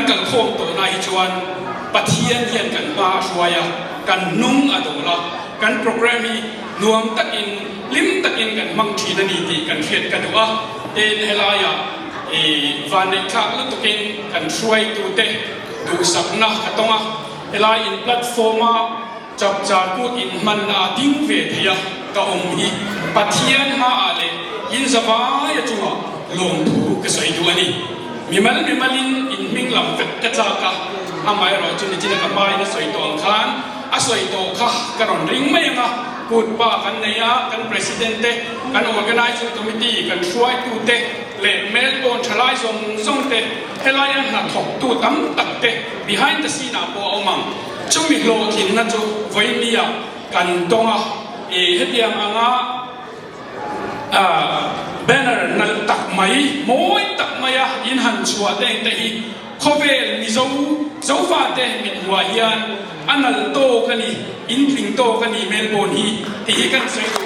Kan kalkhawm tawhna hi chuan Pathian hian kan hma a hruai a, kan hnung a dawl a, kan programme hi nuam takin, hlim takin kan hmang thin a ni tih kan hriat ka duh a. Tin, helaiah i vanneihthlak lutukin kan hruaitute duhsakna ka tawng a, helai in platform-a Chapchar kut inhman a ding ve thei a, ka awm hi Pathian hmaah leh in zavaia chungah lawmthu ka sawi duh a ni. Mimal mimalin in hming lam vek ka tlak a, amaherawh chu nichina ka hmain a sawi tawh ang khan a sawi tawh kha ka rawn ring mai ang a, kut pa kan nei a, kan President te, kan Organising Committee, kan hruaitute leh Melbourne thalai zawng zawng te, helaia hnathawktu tam tak te behind the scene ah pawh a awm ang. Chumi hlawhtlinna chu vawinia kan tawng a, i hetiang anga banner nalh tak mai, mawi tak maia in han chhuah te engte hi khawvel Mizo Zofate mithmuah hian a nalh tawk a ni, in tling tawk a ni Melbourne hi tih hi kan sawi duh.